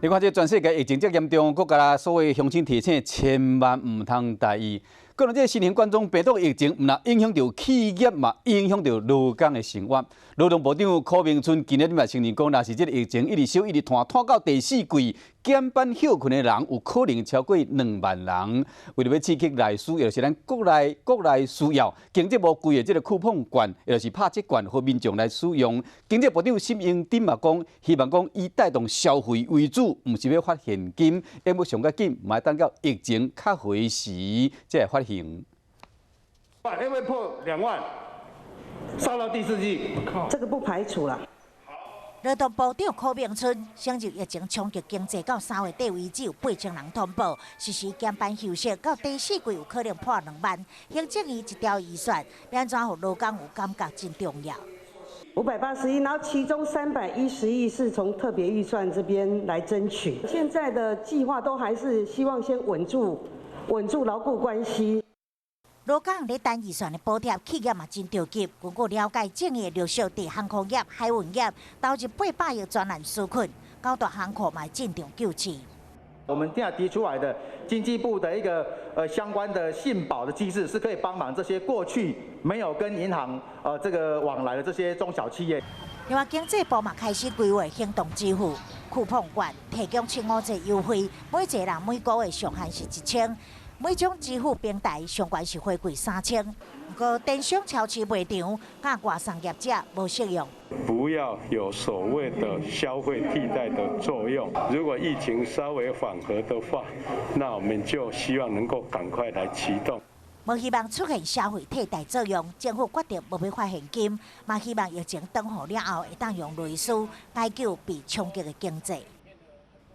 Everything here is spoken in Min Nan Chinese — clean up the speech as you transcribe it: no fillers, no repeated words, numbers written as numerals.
你看這全世界疫情這嚴重，閣共所有鄉親提醒，千萬毋通大意。閣來這新型冠狀病毒疫情，毋但影響著企業嘛，影響著勞工的生活。勞動部長柯明春今日嘛承認講，若是這个疫情一直燒一直拖，拖到第四季，減班歇睏的人有可能超過2萬人。為著欲刺激內需，也就是咱國內需要，經濟部規的這个쿠폰券，也就是拍折券，予民眾來使用。經濟部長沈榮津嘛講，希望講以帶動消費為主，毋是欲發現金，因為上較緊，嘛等到疫情較好時才會發行。會不會破2萬？燒到第四季，這個不排除啦。勞動部長柯明春承認疫情衝擊經濟到3月底為止有8000人通報，實施減班休息，到第四季有可能破2萬。行政院一條預算，欲按怎予勞工有感覺真重要。580億，然後其中310億是從特別預算這邊來爭取。現在的計劃都還是希望先穩住、穩住勞雇關係。勞工咧等預算的補貼，企業嘛真著急。根據了解，正會陸續佇航空業、海運業投入800億專案紓困，九大行庫嘛進場救市。我們現在提出來的經濟部的一個相關的信保的機制，是可以幫忙這些過去沒有跟銀行這個往來的這些中小企業。另外，經濟部嘛開始規劃行動支付、쿠폰券，提供75折優惠，每一個人每個月上限是1000。每種支付平台上懸是回饋3000，毋過電商超市賣場、佮外送業者無適用。不要有所謂的消費替代的作用。如果疫情稍微緩和的話，那我們就希望能夠趕快來啟動。無希望出現消費替代作用，政府決定無欲發現金，嘛希望疫情轉好了後，會當用類似解救被衝擊的經濟。